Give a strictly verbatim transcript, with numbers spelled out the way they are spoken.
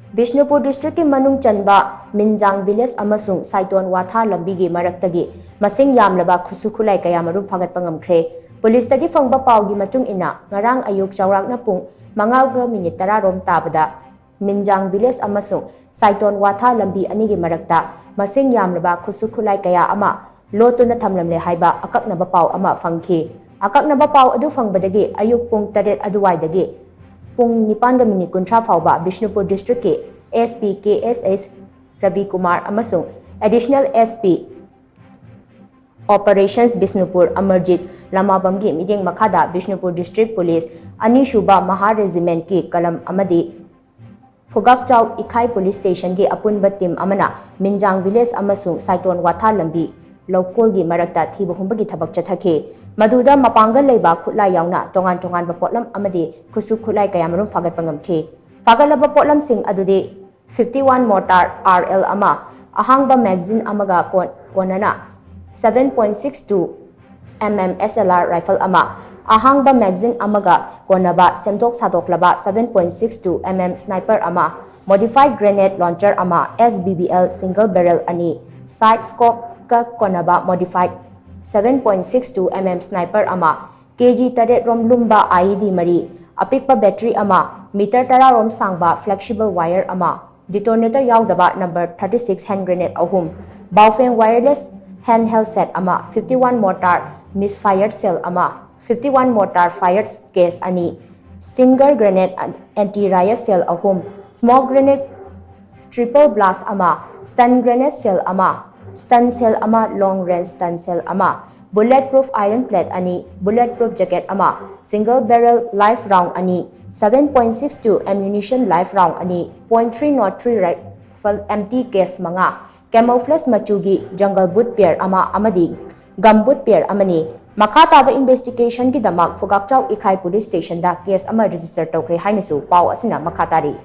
ꯕꯤꯁꯅꯨꯄꯨꯔ ꯗꯤꯁꯇ꯭ꯔꯤꯛꯀꯤ ꯃꯅꯨꯡ ꯆꯟꯕ ꯃꯤꯟꯖꯥꯡ ꯚꯤꯂꯦꯖ ꯑꯃꯁꯨꯡ ꯁꯥꯏꯇꯣꯟ ꯋꯥꯊꯥ ꯂꯝꯕꯤꯒꯤ ꯃꯔꯛꯇꯒꯤ ꯃꯁꯤꯡ ꯌꯥꯝꯂꯕ ꯈꯨꯠꯁꯨ ꯈꯨꯠꯂꯥꯏ ꯀꯌꯥꯃꯔꯨꯝ ꯐꯥꯒꯠꯄ ꯉꯝꯈ꯭ꯔꯦ꯫ ꯄꯨꯂꯤꯁꯇꯒꯤ ꯐꯪꯕ ꯄꯥꯎꯒꯤ ꯃꯇꯨꯡ ꯏꯟꯅ, ꯉꯔꯥꯡ ꯑꯌꯨꯛ ꯆꯥꯎꯔꯥꯛꯅ ꯄꯨꯡ ꯃꯉꯥꯒ ꯃꯤꯅꯤꯠ ꯇꯔꯥ ꯔꯣꯝ ꯇꯥꯕꯗ ꯃꯤꯟꯖꯥꯡ ꯚꯤꯂꯦꯖ ꯑꯃꯁꯨꯡ ꯁꯥꯏꯇꯣꯟ ꯋꯥꯊꯥ ꯂꯝꯕꯤ ꯑꯅꯤꯒꯤ ꯃꯔꯛꯇ ꯃꯁꯤꯡ ꯌꯥꯝꯂꯕ ꯈꯨꯠꯁꯨ ꯈꯨꯠꯂꯥꯏ ꯀꯌꯥ ꯑꯃ ꯂꯣꯠꯇꯨꯅ ꯊꯝꯂꯝꯂꯦ ꯍꯥꯏꯕ ꯑꯀꯛꯅꯕ ꯄꯥꯎ ꯑꯃ ꯐꯪꯈꯤ꯫ ꯑꯀꯛꯅꯕ ꯄꯥꯎ ꯑꯗꯨ ꯐꯪꯕꯗꯒꯤ ꯑꯌꯨꯛ ꯄꯨꯡ ꯇꯔꯦꯠ ꯑꯗꯨꯋꯥꯏꯗꯒꯤ ꯄꯨꯡ ꯅꯤꯄꯥꯟꯒ ꯃꯤꯅꯤꯠ ꯀꯨꯟꯊ꯭ꯔꯥ ꯐꯥꯎꯕ ꯕꯤꯁꯅꯨꯄꯨꯔ ꯗꯤꯁꯇ꯭ꯔꯤꯛꯀꯤ SP ꯀꯦ ꯑꯦꯁ ꯑꯦꯁ ꯔꯕꯤ ꯀꯨꯃꯥꯔ ꯑꯃꯁꯨꯡ Additional SP Operations Bishnupur Amarjeet ꯂꯃꯥꯕꯝꯒꯤ ꯃꯤꯠꯌꯦꯡ ꯃꯈꯥꯗ ꯕꯤꯁꯅꯨꯄꯨꯔ ꯗꯤꯁꯇ꯭ꯔꯤꯛ ꯄꯨꯂꯤꯁ ꯑꯅꯤꯁꯨꯕ ꯃꯍꯥ ꯔꯦꯖꯤꯃꯦꯟꯠꯀꯤ ꯀꯂꯝ ꯑꯃꯗꯤ ꯐꯨꯒꯥꯛꯆꯥꯎ ꯏꯈꯥꯏ ꯄꯨꯂꯤꯁ ꯁ꯭ꯇꯦꯁꯟꯒꯤ ꯑꯄꯨꯟꯕ ꯇꯤꯝ ꯑꯃꯅ ꯃꯤꯟꯖꯥꯡ ꯚꯤꯂꯦꯖ ꯑꯃꯁꯨꯡ ꯁꯥꯏꯇꯣꯟ ꯋꯥꯊꯥ ꯂꯝꯕꯤ ꯂꯧꯀꯣꯜꯒꯤ ꯃꯔꯛꯇ ꯊꯤꯕ ꯍꯨꯝꯕꯒꯤ ꯊꯕꯛ ꯆꯠꯊꯈꯤ꯫ ꯃꯗꯨꯗ ꯃꯄꯥꯡꯒꯜ ꯂꯩꯕ ꯈꯨꯠꯂꯥꯏ ꯌꯥꯎꯅ ꯇꯣꯉꯥꯟ ꯇꯣꯉꯥꯟꯕ ꯄꯣꯠꯂꯝ ꯑꯃꯗꯤ ꯈꯨꯠꯁꯨ ꯈꯨꯠꯂꯥꯏ ꯀꯌꯥꯃꯔꯨꯝ ꯐꯥꯒꯠꯄ ꯉꯝꯈꯤ꯫ ꯐꯥꯒꯠꯂꯕ ꯄꯣꯠꯂꯝꯁꯤꯡ ꯑꯗꯨꯗꯤ fifty one mortar R L ꯑꯃ, ꯑꯍꯥꯡꯕ magazine ꯑꯃꯒ ꯀꯣꯟ-, ꯀꯣꯟꯅꯅ seven point six two MM SLR rifle ꯑꯃ, ꯑꯍꯥꯡꯕ magazine ꯑꯃꯒ ꯀꯣꯟꯅꯕ ꯁꯦꯝꯗꯣꯛ ꯁꯥꯗꯣꯛꯂꯕ seven point six two MM sniper ꯑꯃ, modified grenade launcher ꯑꯃ, SBBL single barrel ꯑꯅꯤ, side scopeꯀ ꯀꯣꯟꯅꯕ modified seven point six two MM sniper ꯑꯃ, KG ꯇꯔꯦꯠ ꯔꯣꯝ ꯂꯨꯝꯕ IED ꯃꯔꯤ, ꯑꯄꯤꯛꯄ battery ꯑꯃ, meter ꯇꯔꯥ ꯔꯣꯝ ꯁꯥꯡꯕ flexible wire ꯑꯃ, detonator ꯌꯥꯎꯗꯕ number thirty six hand grenade ꯑꯍꯨꯝ, Baofeng wireless handheld set ꯑꯃ, fifty one mortar misfire shell ꯑꯃ, fifty one mortar fire case ꯑꯅꯤ, Stinger grenade anti riot shell ꯑꯍꯨꯝ, smoke grenade triple blast ꯑꯃ, stun grenade shell ꯑꯃ, stun shell ꯑꯃ, long range stun shell ꯑꯃ, bullet proof iron plate ꯑꯅꯤ, bullet proof jacket ꯑꯃ, single barrel live round ꯑꯅꯤ, seven point six two ammunition live round ꯑꯅꯤ, point three nought three rifle empty case ꯃꯉꯥ, camouflage ꯃꯆꯨꯒꯤ jungle boot pair ꯑꯃ ꯑꯃꯗꯤ gum boot pair ꯑꯃꯅꯤ꯫ ꯃꯈꯥ ꯇꯥꯕ investigationꯒꯤꯗꯃꯛ ꯐꯨꯒꯥꯛꯆꯥꯎ ꯏꯈꯥꯏ ꯄꯨꯂꯤꯁ ꯁ꯭ꯇꯦꯁꯟꯗ case ꯑꯃ register ꯇꯧꯈ꯭ꯔꯦ ꯍꯥꯏꯅꯁꯨ ꯄꯥꯎ ꯑꯁꯤꯅ ꯃꯈꯥ ꯇꯥꯔꯤ꯫